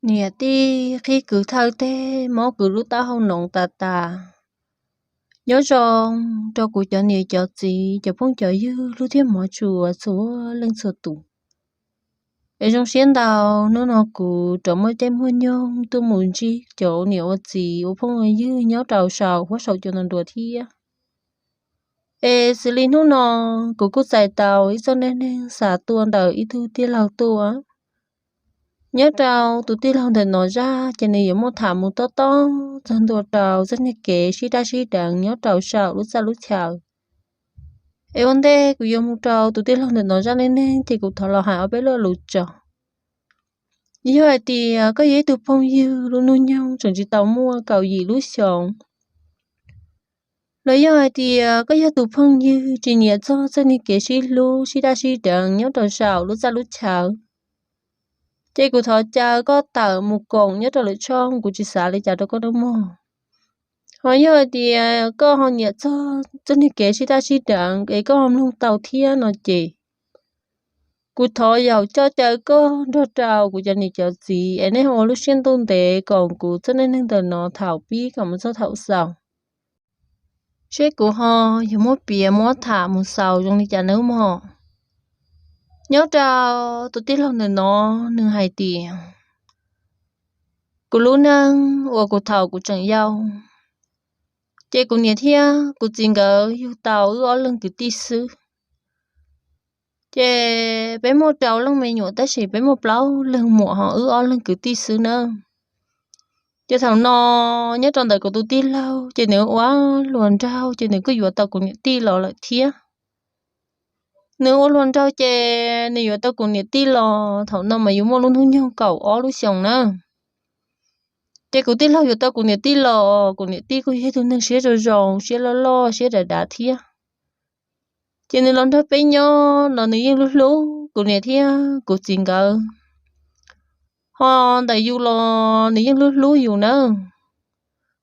Niam tij qhib kwv thawj teg, mob kwv lub taub hau noov tas tas. Nyob zoo rau kuv cov niam cov txiv, cov phooj cov ywg hlub thiab hmov tshua txhua leej txhua tus. Es zoo siab ntau, hnub no kuv rov muaj caij muaj nyoog tuaj mus ntsib cov niam ua txiv ua phooj ua ywg nyob rau saum huab saum cua ntuas thiab. Es xws li hnub no kuv kuj txais tau ib txoj neej neeg xa tuaj ntawm ib tug tij laug tuaj. Nyob rau tus tij laug ntawm no zaj ces nws yuav muaj tham mus tob tob txog ntua rau txoj niag kev sib daj sib deev nyob rau saum lub txaj lub chaw. Es ua ntej kuv yuav mus rau tus tij laug ntawm no zaj neej neeg ces kuv thov los hais ob peb lo lus tso. Yog hais tias koj yog ib tug phooj ywg lub hnub nyoog tseem tsis tau muaj kaum yim lub xyoos, los yog hais tias koj yog tus phooj ywg tsis nyiam txog txoj niag kev sib hlub sib daj sib deev nyob rau saum lub txaj lub chaw, ces kuv thov caw koj tawm mus koom nyob rau lwm tshooj, kuv tsis xav li cas rau koj nawb mog. Ho yog hais tias koj ho nyiam txog txoj niag kev sib daj sib deev es koj ho mloog tau thiab no ces kuv thov yaum coj caw koj nrog rau kuv cov niam cov txiv es nej ho ua lub siab ntuj ntev koom kuv txoj neej neeg ntawm no thaum pib kom mus txog thaum xaus, seb kuv ho yuav muab piav muab tham mus xaus zoo li cas nawb mog. Nyob rau tus tij laug ntawm no, nws hais tias kuv lub neej uas kuv thaum kuv tseem yau, ces kuv niam thiab kuv txiv nkawd yug tau wb ob leeg kwv tij xwb. Ces peb muaj rau leej me nyuam tab sis peb muaj plaub leeg muam ho wb ob leeg kwv tij xwb nawb. Ces thaum no nyob rau ntawm kuv tus tij laug ces nws ua hluas nraug ces nws kuj yuav tau kuv niam tij los lawm thiab. Nws ua hluas nraug ces nws yuav tau kuv niam tij los thaum no mas yus muaj lub hnub nyoog kaum ob lub xyoos na. Ces kuv tij laug yuav tau kuv niam tij los, kuv niam tij kuj yog ib tug neeg siab zoo zoo, siab loj loj, siab dav dav thiab. Ces nws los nrog peb nyob los nws yeej hlub hlub kuv niam thiab kuv txiv nkawd. Ho ntawm yus los nws yeej hlub hlub yus na.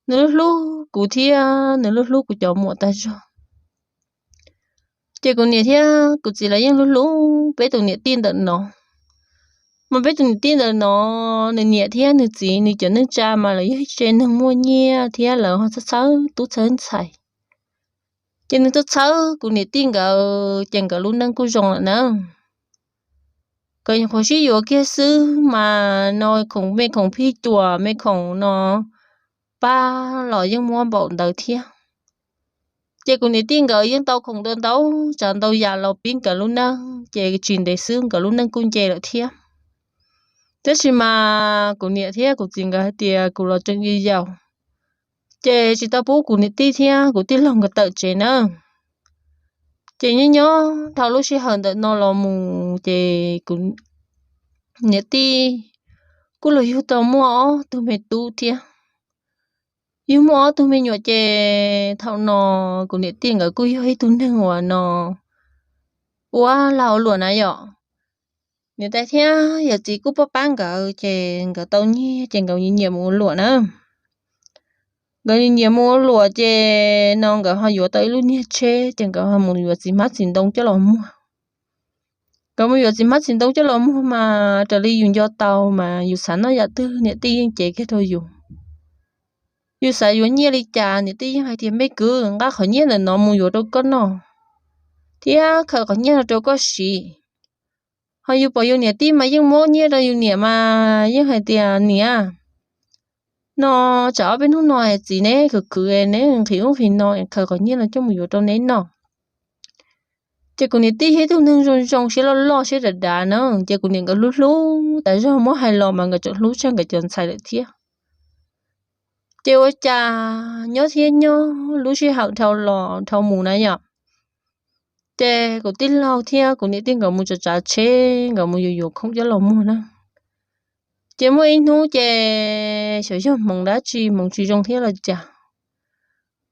Nws hlub hlub kuv thiab nws hlub hlub kuv cov muam tag zog. Ces kuv niam thiab kuv txiv lawv yeej hlub hlub peb tus niam tij ntawm no. Mas peb tus niam tij ntawm no, nws niam thiab nws txiv nws cov neej tsa mas lawv yog ib tsev neeg muaj nyiaj thiab lawv ho txhawb txhawb tub txhawb ntxhais. Ces nws txhawb txhawb kuv niam tij nkawd ces nkawd lub neej kuj zoo lawm na. Nkawd nyuam qhuav sib yuav kiag xwb mas no khoom me khoom phij cuam me khoom no pab los yeej muab npaum ntawd thiab. Ces kuv niam tij nkawd yeej tau khoom ntau ntau tsav ntau yam los pib nkawd lub neej ces tsis ntev xwb nkawd lub neej kuj nce lawm thiab. Tab sis mas kuv niam thiab kuv txiv nkawd hais tias kuv los tseem yau yau, ces tsis tau pub kuv niam tij thiab kuv tij laug nkawd tawm tsev na. Ces nyob nyob dhau lub sij hawm ntawm no los mus ces kuv niam tij kuj los yug tau muaj ob tug me tub thiab. Yug muaj ob tug me nyuam ces thaum no kuv niam tij nkawd kuj yog ib tug neeg uas no ua lag ua luam na yom. Niam tais thiab yawm txiv kuj pab pab nkawd ces nkawd tau nyiaj ces nkawd nyiam nyiam mus ua luam na. Nkawd nyiam nyiam mus ua luam ces no nkawd ho yuav tau ib lub niag tsheb ces nkawd ho mus yuav txiv hmab txiv ntoo coj los muag. Nkawd mus yuav txiv hmab txiv ntoo coj los muag mas raws li yus nco tau mas yus xav noj yam twg niam tij yeej cev kiag rau yus. Yus xav yuav nyiaj li cas niam tij yeej hais tias me kwv, nqa qhov nyiaj ntawm no mus yuav rau koj noj thiab khaws qhov nyiaj no rau koj siv. Ho yus pom yus niam tij mas yeej muab nyiaj rau yus niam mas yeej hais tias niam, no tsam ob peb hnub no es txiv neb khwv khwv neb nqhis ub nqhis no es khaws qhov nyiaj no coj mus yuav rau neb noj. Ces kuv niam tij yog ib tug neeg zoo zoo siab loj loj siab dav dav na, ces kuv niam nkawd hlub hlub tas zog, muab hais los mas nkawd tseem hlub tshaj nkawd cov ntxhais lawm thiab. Ces ua cas nyob thiab nyob lub sij hawm dhau los dhau mus na yom, ces kuv tij laug thiab kuv niam tij nkawd mus tsav tsav tsheb, nkawd mus yuav yuav khoom coj los muag na. Ces muaj ib hnub ces xyov yog hmoov dab tsi, hmoov tsis zoo thiab los cas,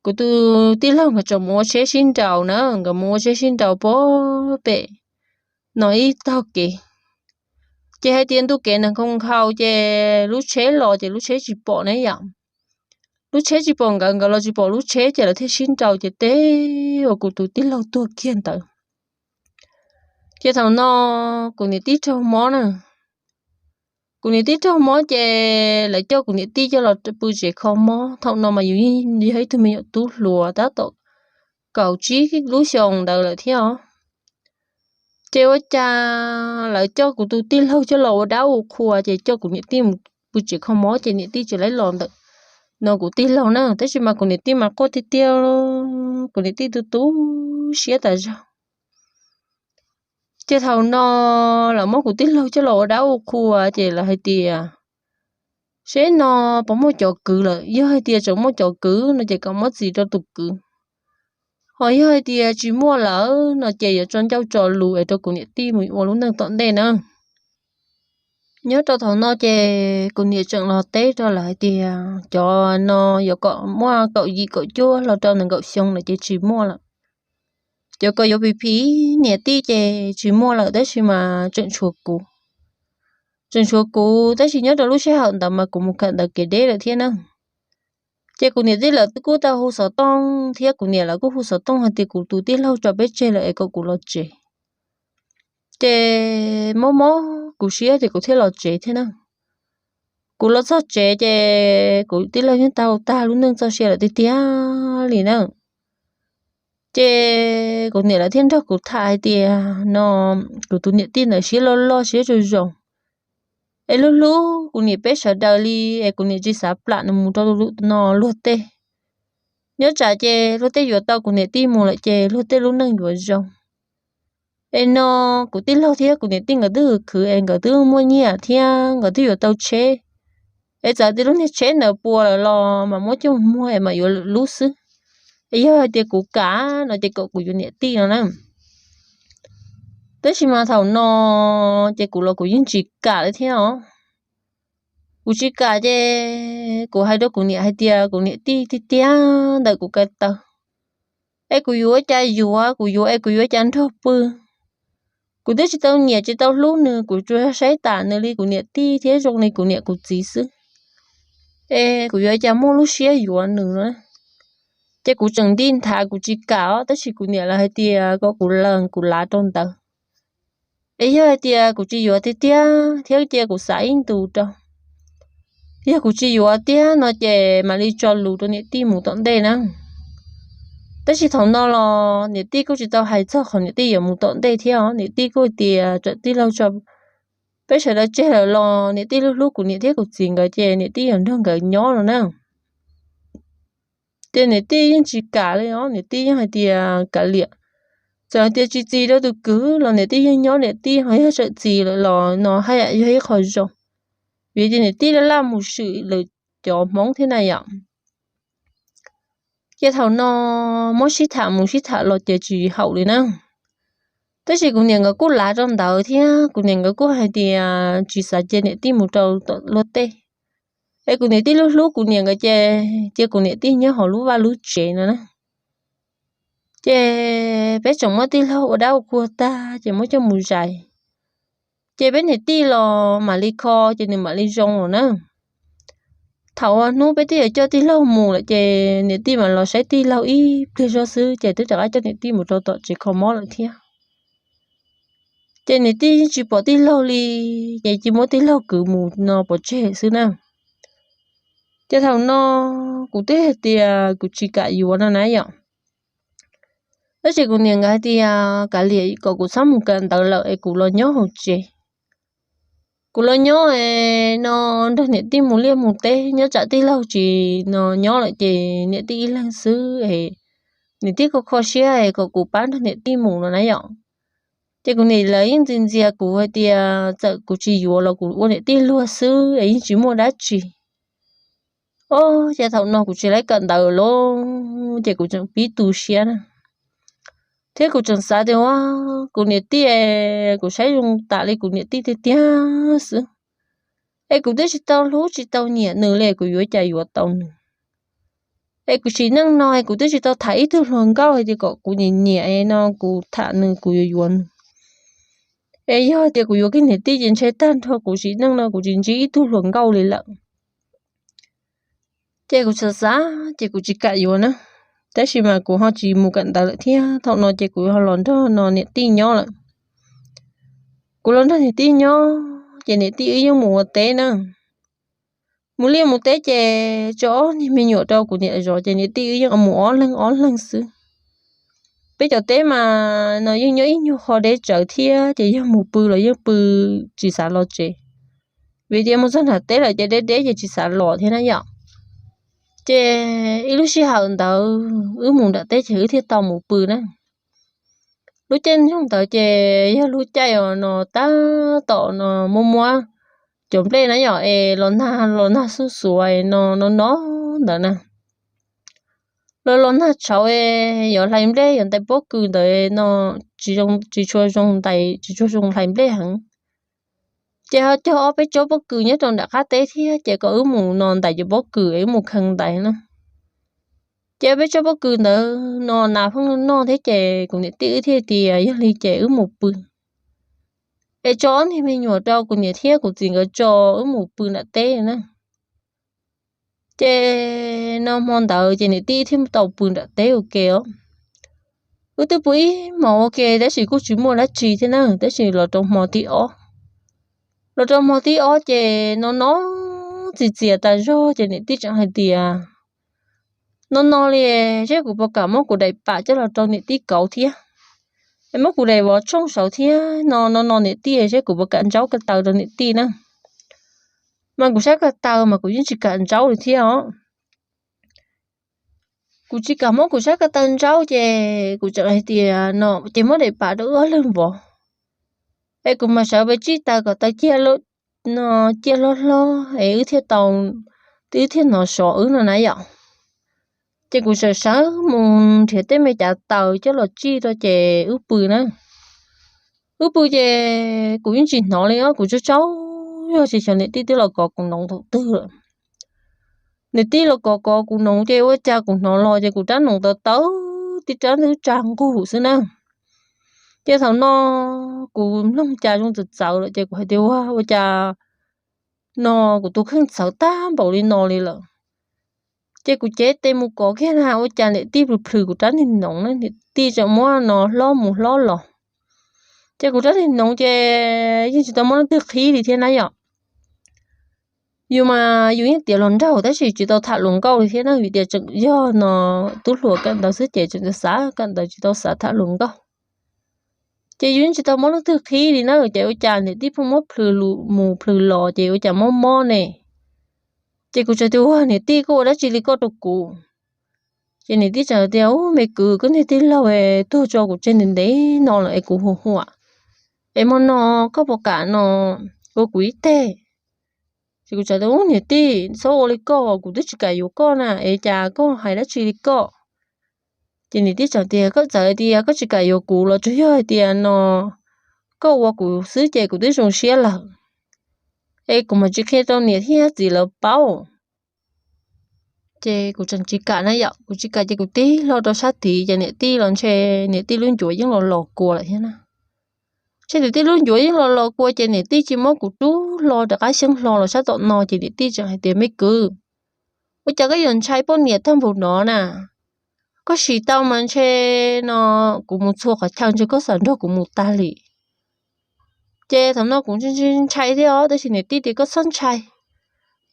kuv tus tij laug nkawd tseem mus ua tsheb sib nraus na, nkawd mus ua tsheb sib nraus puag pem no ib tog kev. Ces hais tias ntu kev nag khoo nkhaus ces lub tsheb los ces lub tsheb tsis pom ne yom. Lub tsheb tsis pom nkawd, nkawd los tsis pom lub tsheb ces lawv thiaj sib nraus ces teb uas kuv tus tij laug tuag kiag ntawd. Ces thaum no kuv niam tij raug mob na, Kuv niam tij raug mob ces lawv coj kuv niam tij coj los pw tsev kho mob. Thaum no mas yus yeej yog ib tug me nyuam tub hluas tab tom kaum tsib lub xyoos ntawd lawm thiab os. Ces ua cas lawv coj kuv tus tij laug coj los ua dab ua qhua ces coj kuv niam tij mus pw tsev kho mob ces niam tij tsis laib los ntawm no kuv tij laug na, tab sis mas kuv niam tij mas quaj tiag tiag, kuv niam tij tu tu siab tas zog. Ces thaum no lawv muab kuv tij laug coj los ua dab ua qhua ces lawv hais tias seb no puas muaj cov kwv lawm, yog hais tias tseem muaj cov kwv no ces kom muab txis rau tus kwv, ho yog hais tias tsis muaj lawm no ces yuav tso ncauj tso lus es rau kuv niam tij mus ua lub neej tom ntej na. Nyob rau thaum no ces kuv niam tseem los teb rau lawv hais tias cov no yuav kom muaj kaum yim kaum cuaj los rau nees nkaum xyoo lawm ces tsis muaj lawm. Cov kom yuav phim phim niam tij ces tsis muaj lawm tab sis mas tseem tshuav kuv. Tseem tshuav kuv tab sis nyob rau lub sij hawm ntawd mas kuv mus kawm ntawv kev deb lawm thiab na. Ces kuv niam tij lawv kuj tau hu xov tooj thiab kuv niam lawv kuj hu xov tooj hais tias kuv tus tij laug tso peb tseg lawm es kom kuv los tsev. Ces mob mob kuv siab ces kuv thiaj los tsev thiab na. Kuv los txog tsev ces kuv tij laug yeej tau tag lub neej txoj sia lawm tiag tiag li na. Ces kuv niam lawv thiaj nrog kuv tham hais tias no kuv tus niam tij ntawd siab loj loj siab zoo zoo, es hlub hlub kuv niam peb sawv daws li, es kuv niam tsis xav plam nws mus rau no luag tej. Nyob tsam ces luag tej yuav tau kuv niam tij mus lawm ces luag tej lub neej yuav zoo. Es no kuv tij laug thiab kuv niam tij nkawd twb khwv es nkawd twb muaj nyiaj thiab nkawd twb yuav tau tsheb. Es txawm tias lub niag tsheb ntawd puas lawm los mas muab coj muag es mam yuav lwm lub xwb. Es yog hais tias kuv kam no ces kom kuv yuav niam tij no na. Tab sis mas thaum no ces kuv los kuv yeej tsis kam li thiab os. Kuv tsis kam ces kuv hais rau kuv niam hais tias kuv niam tij tiag tiag ntawm kuv ko taw, es kuv yuav ua cas yuav, kuv yuav es kuv yuav ua cas nrog pw. Kuv twb tsis tau nyiam tsis tau hlub nws, kuv tsuas saib tas nws li kuv niam tij thiab zoo li kuv niam kuv txiv xwb. Es kuv yuav ua cas muaj lub siab yuav nws na. Ces kuv tseem nti nthav kuv tsis kam os, tab sis kuv niam lawv hais tias kom kuv lees kuv lav rau ntawd. Es yog hais tias kuv tsis yuav tiag tiag thiab cia kuv xav ib ntus rau, yog kuv tsis yuav tiag no ces mam li tso lus rau niam tij mus tom ntej na. Tab sis thaum no los niam tij kuj tsis tau hais txog qhov niam tij yuav mus tom ntej thiab os. Niam tij kuj hais tias txawm tij laug tso peb sawv daws tseg lawm los niam tij hlub hlub kuv niam thiab kuv txiv nkawd ces niam tij yuav nrog nkawd nyob no na. Ces niam tij yeej tsis kam li os, niam tij yeej hais tias kav liam, txawm hais tias tsis txis rau tus kwv los niam tij yeej nyob niam tij, ho yog txawm txis lawm los no haj yam yog ib qho zoo, vim tias niam tij laj laj mus swm lawm cov Hmoob thiab na yom. Ces thaum no muab sib tham mus sib tham los ces tsis haum li na. Tab sis kuv niam nkawd kuj lav rau ntawd thiab kuv niam nkawd kuj hais tias tsis xav cia niam tij mus rau tom luag tej. Es kuv niam tij hlub hlub kuv niam nkawd ces cia kuv niam tij nyob hauv lub vaj lub tsev no na. Ces peb tseem muab tij laug ua dab ua qhua tag ces muab coj mus zais. Ces peb niam tij los mam li kho ces nws mam li zoo lawm na. Thaum hnub peb twb yuav coj tij laug mus lawm ces niam tij mam los saib tij laug ib pliag zog xwb ces twb rov qab coj niam tij mus rau tom tsev kho mob lawm thiab. Ces niam tij yeej tsis pom tij laug li, ces cia muab tij laug kwv mus no pov tseg xwb na. Ces thaum no kuv twb hais tias kuv tsis kam yuav no na yom. Tab sis kuv niam nkawd hais tias kav liam kom kuv txhob mus kawm ntawv lawm es kuv los nyob hauv tsev. Kuv los nyob es no nrog niam tij mus liaj mus teb, nyob tsam tij laug tsis no nyob lawm ces niam tij ib leeg xwb es niam tij kho kho siab es kom kuv pab nrog niam tij mus no na yom. Ces kuv niam lawv yeej ntxias ntxias kuv hais tias txawm kuv tsis yuav los kuv ua niam tij luag xwb es yeej tsis muaj dab tsi. Os, ces thaum no kuv tsis laib kawm ntawv lawm ces kuv tseem pib tu siab na. Thiab kuv tseem xav tias ua kuv niam tij, kuv saib zoo tas li kuv niam tij tiag tiag xwb. Es kuv twb tsis tau hlub tsis tau nyiam nws li, kuv yuav cas yuav tau nws. Es kuv sim neej no es kuv twb tsis tau tham ib tug hluas nkauj hais tias kom kuv nyiam nyiam no kuv tham nws kuv yuav yuav nws. Es yog tias kuv yuav kiag niam tij ces ntshe tag nrho kuv sim neej no kuv tsis ntsib ib tug hluas nkauj li lawm. Ces kuv xav xav ces kuv tsis kam yuav na. Tab sis mas kuv ho tsis mus kawm ntawv lawm thiab, thaum no ces kuv ho los nrog no niam tij nyob lawm. Kuv los nrog niam tij nyob ces niam tij wb yeej mus ua teb na. Mus liaj mus teb ces tso ob niag me nyuam rau kuv niam zov ces niam tij wb yeej mus ob leeg ob leeg xwb. Peb cov teb mas no yeej nyob ib nyuag qho deb tsawv thiab ces yog mus pw los yeej pw tsis xav los tsev, vim tias mus txog nram teb lawm ces deb deb ces tsis xav los thiab na yom. Ces ib lub sij hawm ntawd wb mus nram teb ces wb thiaj tau mus pw na. Lub caij nyoog ntawd ces yog lub caij uas no tab tom no muab muab cov nplej na yom es los nag los nag xuj xuav no no no ntawd na. Los los nag tshauv es yuav hlais nplej yuav ntais pob kws ntawd no tsis tshua zoo ntais tsis tshua zoo hlais nplej heev. Ces ho cog ob peb tsob pob kws nyob rau nram qab teb thiab ces kom wb mus no ntais cov pob kws wb mus kheev ntais na. Ces peb tsob pob kws ntawd no nas pheej noj thiab ces kuv niam tij wb thiaj tias yog li ces wb mus pw es tso ob niag me nyuam rau kuv niam thiab kuv txiv nkawd tso wb mus pw nram teb na. Ces no hmo ntawd ces niam tij thiaj tau pw nram teb ua ke os. Wb twb pw ib hmos ua ke tab sis kuj tsis muaj dab tsi thiab na, tab sis los rau hmo thib ob, los rau hmo thib ob ces no no txias txias tas zog ces niam tij tseem hais tias no no li, seb kuv puas kam muab kuv daim pam coj los rau niam tij kauv thiab, es muab kuv daim vov tshooj saud thiab no no no niam tij, seb kuv puas kam ntsaub ko taw rau niam tij na. Mas kuv sab ko taw mas kuv yeej tsis kam ntsaub li thiab os. Kuv tsis kam muab kuv sab ko taw ntsaub ces kuv tseem hais tias no ces muab daim pam rau wb ob leeg vov, es kuv mam sawv pes tsib taws kom taw ciaj no ciaj hlob hlob es wb thiaj tau, wb thiaj hnov sov wb no na yom. Ces kuv sawv sawv mus nrhiav tej me cav taws coj los tsij rau ces wb pw na. Wb pw ces kuv yeej tsis hnov li os, kuv tsaug tsaug zog ces xyov niam tij twb los kov kuv noov thaum twg lawm. Niam tij los kov kov kuv noov ces ua cas kuv hnov los ces kuv rab noov tawv tawv, tib rab ntub tsa nqug xwb na. Ces thaum no kuv mloog cas zoo txawv txawv lawm ces kuv hais tias ua ua cas no kuv tus kheej txawv tag npaum li no li lawm. Ces kuv cev tes mus kov kiag na ua cas niam tij plhws plhws kuv rab niag noov na, niam tij tseem muab no hlob mus hlob los. Ces kuv rab niag noov ces yeej tsis tau muaj leej twg qhib li thiab na yom. Yus mas yus yeej tiav hluas nraug tab sis tsis tau tham hluas nkauj li thiab na, vim tias tseem yog no tub hluas kawm ntawv xwb ces tseem xav kawm ntawv tsis tau xav tham hluas nkauj. Ces yus yeej tsis tau muaj leej twg qhib li na, ces ua cas niam tij pheej muab plhws mus plhws los ces ua cas mob mob ne. Ces kuv txawm tias ua niam tij koj ua dab tsi li koj rau kuv. Ces niam tij txawm tias u me kwv, koj niag tij laug tuag tso kuv tseg ntev ntev no lawm es kuv hu huam, es hmo no koj puas kam no ua kuv ib teg. Ces kuv txawm tias u niam tij txhob ua li koj, kuv twb tsis kam yuav koj na es cas koj hais dab tsi li koj. Ces niam tij txawm tias koj txawm tias koj tsis kam yuav kuv los tsuas yog hais tias no koj ua kuv xwb ces kuv twb zoo siab lawm, es kuv mam tsis qhia rau niam thiab txiv lawv paub. Ces kuv tseem tsis kam na yom, kuv tsis kam ces kuv tig hlo rau sab tid ces niam tij los ntshe niam tij lub ncuav yeej los los kua lawm thiab na. Ntshe niam tij lub ncuav yeej los los kua ces niam tij cia muab kuv rub hlo rov qab xyeeb hlo los sab tom no ces niam tij tseem hais tias me kwv, ua cas koj yuav ntshai poj niam tag npaum no na? Koj sim tau mas ntshe no kuv mus txhua qhov chaw ntshe koj xav nrog kuv mus tag li. Ces thaum no kuv ntshai thiab os, tab sis niam tij tias koj txhob ntshai,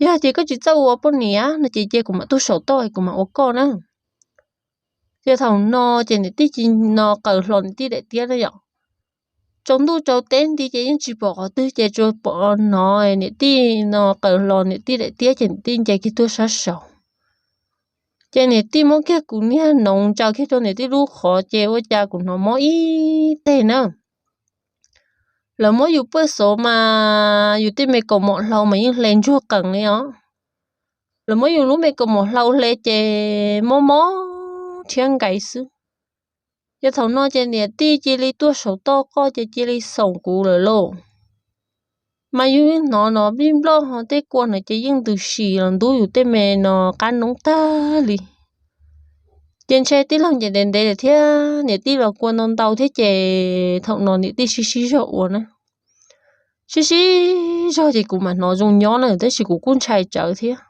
yog tias koj tsis txawj ua poj niam no ces cia kuv mam tuaj saum toj kuv mam ua koj na. Ces thaum no ces niam tij cia no qaws hlo niam tij daim tiab na yom. Tsaus ntuj tsaus teb nti ces yeej tsis pom qhov twg ces tsuas pom hnov niam tij no qaws hlo niam tij daim tiab ces niam tij nce kiag tuaj sab saud. Ces niam tij muab kiag kuv niag noov ntsaws kiag rau niam tij lub qhov ces ua cas kuv hnov mob ib teg na. Lawv muab yus paj xov mas yus tej me kaus mom hlau mas yeej hle ntsuag qees li os. Lawv muab yus lub me kaus mom hlau hle ces mob mob thiab nkaim xwb. Ces thaum no ces niam tij cia li tuaj saum toj qoj ces cia li xoom kuv lawm lauj. Mas yus hnov no nplij nploj ho tej kua no ces yeej ntws si los ntub yus tej me no qab noob tag li. Ces ntshe tij laug ncaim ntev ntev lawm thiab niam tij los kua ntau ntau thiab ces thaum no niam tij sib sib zog ua na. Sib sib zog ces kuv mam hnov zoo nyob na, tab sis kuv kuj ntshai tsawv thiab.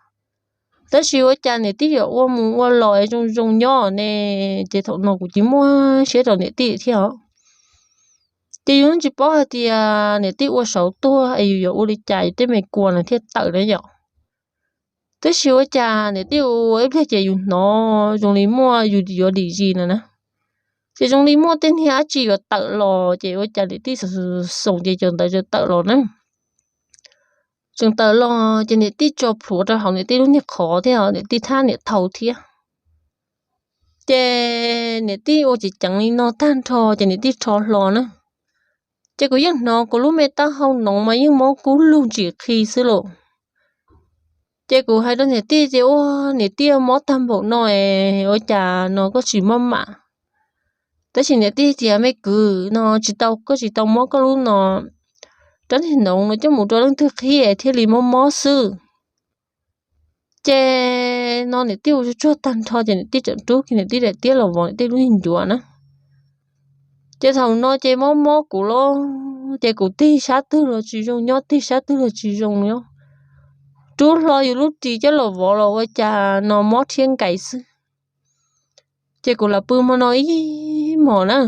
Tab sis ua cas niam tij yuav ua mus ua los es zoo zoo nyob ne, ces thaum no kuv cia muaj siab rau niam tij thiab os. Ces yus yeej tsis paub hais tias niam tij ua saud tuag es yus yuav ua li cas yus tej me kua no thiaj tawm na yom. Tab sis ua cas niam tij ua ib pliag ces yus hnov zoo li muaj yus yuav dim zis no na, ces zoo li muaj tej niag dab tsi yuav tawm los ces ua cas niam tij xoom ces cov ntawd tawm los na. Tseem tawm los ces niam tij tso plhuav rau hauv niam tij lub niag qhov thiab niam tij thab niam thau thiab. Ces niam tij ua ceev ceev li no tag nrho ces niam tij rho hlo na. Ces kuv yeej hnov kuv lub me taub hau noov mas yeej mob kub lug ntsim qhi xwb lauj. Ces kuv hais rau niam tij tias, ua niam tij, mob tag npaum no es ua cas no koj tsis mob mam? Tab sis niam tij tias, me kwv, no tsis tau, koj tsis tau mob koj lub no rab niag noov no coj mus rau leej twg qhib es thiaj li mob mob xwb. Ces no niam tij ua tsuag tsuag tag nrho ces niam tij tseem rub kiag niam tij daim tiab los vov niam tij lub niag ncuav na. Ces thaum no ces mob mob kuv los, ces kuv tig sab twg los tsis zoo nyob, tig sab twg los tsis zoo nyob. Rub hlo yus lub ris coj los vov los ua cas no mob rhiab nkais xwb. Ces kuv lam pw hmo no ib hmos na,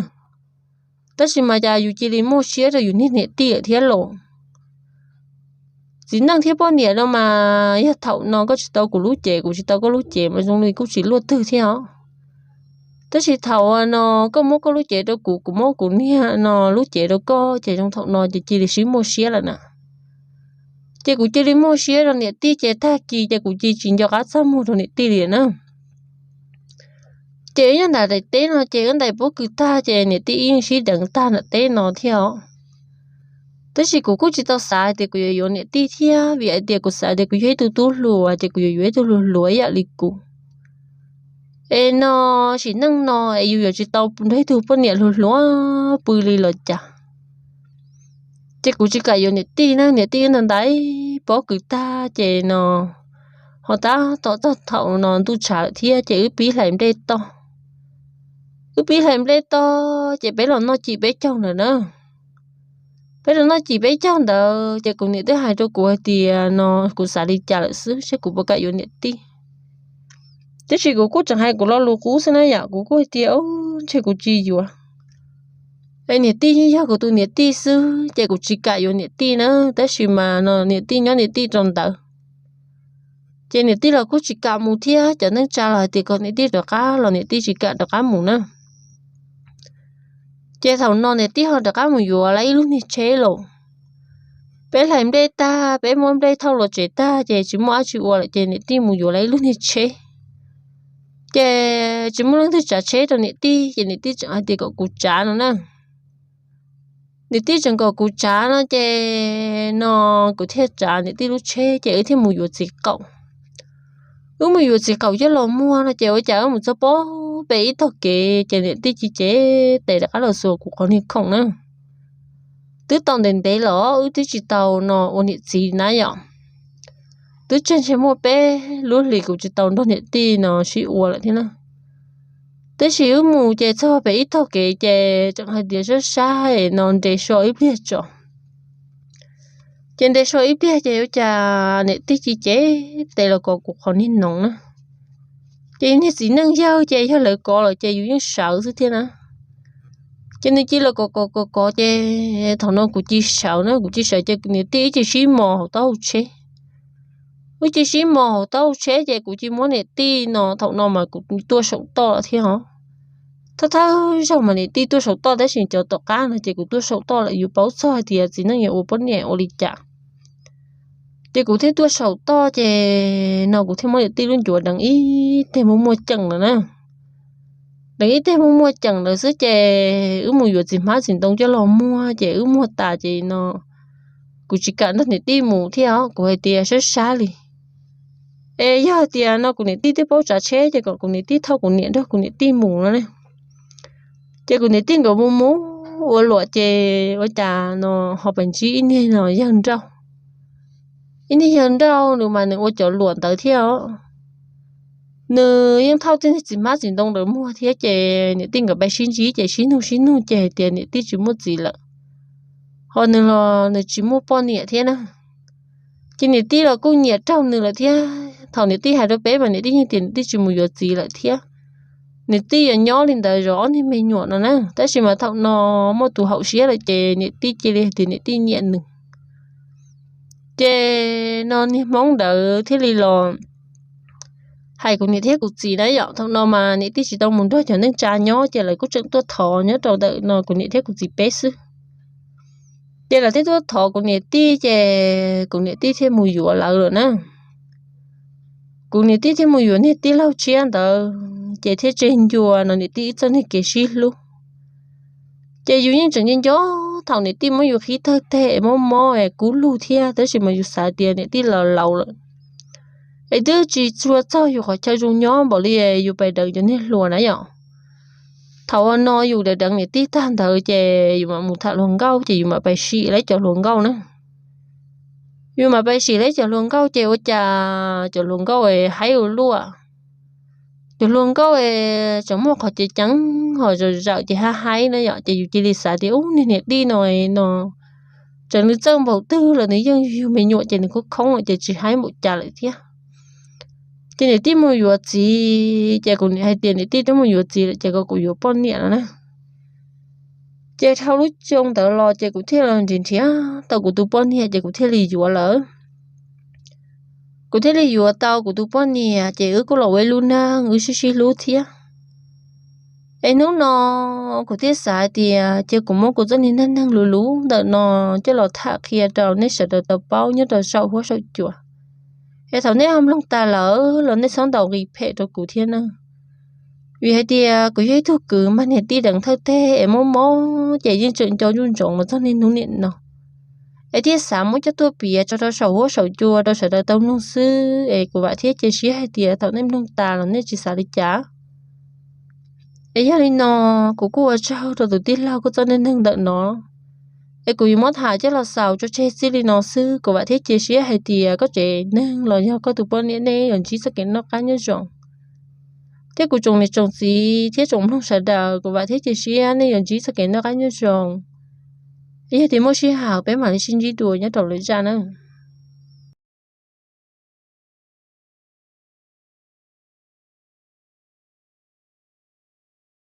tab sis mas cas yus cia li muaj siab rau yus niag niam tij lawm thiab los. Txiv neej thiab poj niam no mas yog thaum no koj tsis tau kuv lub cev, kuv tsis tau koj lub cev mas zoo li kuj tsis luaj twg thiab os. Tab sis thaum no koj muab koj lub cev rau kuv, kuv muab kuv niag no lub cev rau koj ces zoo thaum no ces cia li sib muaj siab lawm na. Ces kuv cia li muaj siab rau niam tij ces tag kis ces kuv cia tsis nco qab txaj muag rau niam tij li na. Ces wb nyob nram daim teb no ces wb ntais pob kws tag ces niam tij wb yeej sib deev tag nram teb no thiab os. Tab sis kuv kuj tsis tau xav hais tias kuv yuav yuav niam tij thiab, vim hais tias kuv xav tias kuv yog ib tug tub hluas ces kuv yuav yuav ib tug hluas hluas ib yam li kuv. Es no sim neej no es yus yuav tsis tau nrog ib tug poj niam hluas hluas pw li los cas. Ces kuv tsis kam yuav niam tij na, niam tij wb ntais ntais pob kws tag ces no ho tab tom txog thaum no ntuj tshav lawm thiab ces wb pib hlais nplej toj. Wb pib hlais nplej toj ces peb los noj cim peb caug ntawd na. Peb los noj cim peb caug ntawd ces kuv niam twb hais rau kuv hais tias no kuv xav li cas lawm xwb, seb kuv puas kam yuav niam tij. Tab sis kuv kuj tseem hais kuv lo lus qub xwb na yom, kuv kuj hais tias, ntshe kuv tsis yuav. Es niam tij yeej yog kuv tus niam tij xwb ces kuv tsis kam yuav niam tij na, tab sis mas no niam tij nyob niam tij rau ntawd. Ces niam tij los kuj tsis kam mus thiab, cov neej tsa los hais tias kom niam tij rov qab los niam tij tsis kam rov qab mus na. Ces thaum no niam tij ho rov qab mus yuav lawv ib lub niag tsheb los. Peb hlais nplej tag, peb muab nplej thauj los tsev tag ces tsis muaj dab tsi ua lawm ces niam tij mus yuav lawv ib lub niag tsheb. Ces tsis muaj leej twg tsav tsheb rau niam tij ces niam tij tseem hais tias kom kuv tsav no na. Niam tij tseem kom kuv tsav no ces no kuv thiaj tsav niam tij lub tsheb ces wb thiaj mus yuav txiv qaum. Wb mus yuav txiv qaum coj los muag no ces ua cas wb mus txog pob pem ib tog kev ces niam tij ci cev tes rov qab los xuas kuv qhov niag khoom na. Twb tau ntev ntev los wb twb tsis tau no ua niam txiv na yom. Twb tseg ntshe muaj peb lub hlis kuv tsis tau nrog niam tij no sib ua lawm thiab na. Tab sis wb mus ces txog pem ib tog kev ces tseem hais tias sab sab no nres so ib pliag tso. Ces nres so ib pliag ces ua cas niam tij ci cev tes los kov kuv qhov niag noov na. Ces niag txiv neej yawg ces yog lawv kov lawm ces yus yeej sawv xwb thiab na. Ces nws ci los kov kov kov kov ces thaum no kuv ci sawv na, kuv ci sawv ces niam tij ib ce sib mos hauv taub hau tsheb. Wb ci sib mos hauv taub hau tsheb ces kuv ci muab niam tij no, thaum no mas kuv tuaj saum toj lawm thiab os. Thawj thawj zaug mas niam tij tuaj saum toj tab sis cov tom qab no ces kuv tuaj saum toj lawm, yus paub txog hais tias txiv neej yuav ua poj niam ua li cas. Ces kuv thiaj tuaj saum toj ces no kuv thiaj muab niam tij lub ncuav deev ib teg muaj muaj ceem lawm na. Deev ib teg muaj muaj ceem lawm xwb ces wb mus yuav txiv hmab txiv ntoo coj los muag ces wb muag tas ces no kuv tsis kam nrog niam tij mus thiab os, kuv hais tias sab sab li. Es yog tias no kuv niam tij twb paub tsav tsheb ces kom kuv niam tij thauj kuv niam nrog kuv niam tij mus no ne. Ces kuv niam tij nkawd mus mus ua luam ces ua cas no ho pais ntsib ib niag no yawg nrauj. Ib niag yawg nrauj nws mas nws ua cov luam ntawd thiab os. Nws yeej thauj tej niag txiv hmab txiv ntoo ntawd muag thiab ces niam tij nkawd pais sib ntsib ces sib nug sib nug ces hais tias niam tij tsis muaj txiv lawm, ho nws los nws tsis muaj poj niam thiab na. Ces niam tij los kuj nyiam raug nws lawm thiab. Thaum niam tij hais rau peb mas niam tij yeej tias niam tij tsis mus yuav txiv lawm thiab. niam tij yuav nyob li ntawd zov ob niag me nyuam no na. Tab sis mas thaum no muaj tus haum siab lawm ces niam tij cia li hais tias niam tij nyiam nws. Ces no niag hmoob ntawd thiaj li los hais kuv niam thiab kuv txiv na yom. Thaum no mas niam tij tsis tau mus nrog cov neej tsa nyob ces lawv kuj tseem tuaj thov nyob rau ntawm no kuv niam thiab kuv txiv peb xwb. Ces lawv thiaj tuaj thov kuv niam tij ces kuv niam tij thiaj mus yuav lawv lawm na. Kuv niam tij thiaj mus yuav niag tij laug tshiab ntawd ces thiaj tseg ncua no niam tij ib txoj niag kev sib hlub. Ces yus yeej tseem nco nco thaum niam tij muab yus qhib tawg teg es mob mob es kub lug thiab, tab sis mas yus xav tias niam tij los laus lawm es twb tsis tshua txog yus qhov chaw zoo nyob npaum li yus pais deev cov niag hluas na yom. Thaum no yus deev deev niam tij tag ntawd ces yus mam mus tham hluas nkauj ces yus mam pais sim lawv cov hluas nkauj na. Yus mam pais sim lawv cov hluas nkauj ces ua cas cov hluas nkauj es haib ua luaj. Cov hluas nkauj es tseem muaj qhov cev ceev ho zawm zawm ces haib haib na yom, ces yus cia li xav tias ub niag niam tij no no tseem nws txawj npaum twg los nws yeej yug me nyuam ces nws khoob khoob lawm ces tsis haib npaum cas lawm thiab. Ces niam tij mus yuav txiv ces kuv niam hais tias niam tij twb mus yuav txiv lawm ces kom kuv yuav poj niam no na. Ces dhau lub xyoo ntawd los ces kuv thiaj los nrhiav nrhiav tau kuv tus poj niam ces kuv thiaj li yuav lawm. Kuv thiaj li yuav tau kuv tus poj niam ces wb kuj los ua ib lub neej wb sib sib hlub thiab. Es hnub no kuv thiaj xav hais tias cia kuv muab kuv txoj niag neej neeg luv luv ntawm no coj los tham qhia rau nej sawv daws tau paub nyob rau saum huab saum cua. Es thaum nej ho mloog tas lawm los nej txhob ntaus nqi phem rau kuv thiab na. Vim hais tias kuv yog ib tug kwv mag niam tij deev thawj teg es mob mob ces yeej tseem nco zuj ntsoov los txog niaj hnub niam no. Es thiaj xav muab coj tuaj piav tso rau saum huab saum cua rau sawv daws tau mloog xwb es kuv vam thiab cia siab hais tias thaum nej mloog tas los nej tsis xav li cas. Es yog li no, kuv kuj ua tsaug rau tus tij laug koj txoj neej neeg ntawm no. Es kuv yuav muab tham coj los xaus tso tseg txij li no xwb, kuv vam thiab cia siab hais tias koj tsev neeg los yog koj tus poj niam nej yuav ntsib txoj kev noj qab nyob zoo. Thiab kuv tsoom niam tsoom txiv thiab tsoom mloog sawv daws, kuv vam thiab cia siab nej yuav ntsib txoj kev noj qab nyob zoo. Yog tias muaj sij hawm peb mam li sib ntsib dua nyob rau lwm zaj na.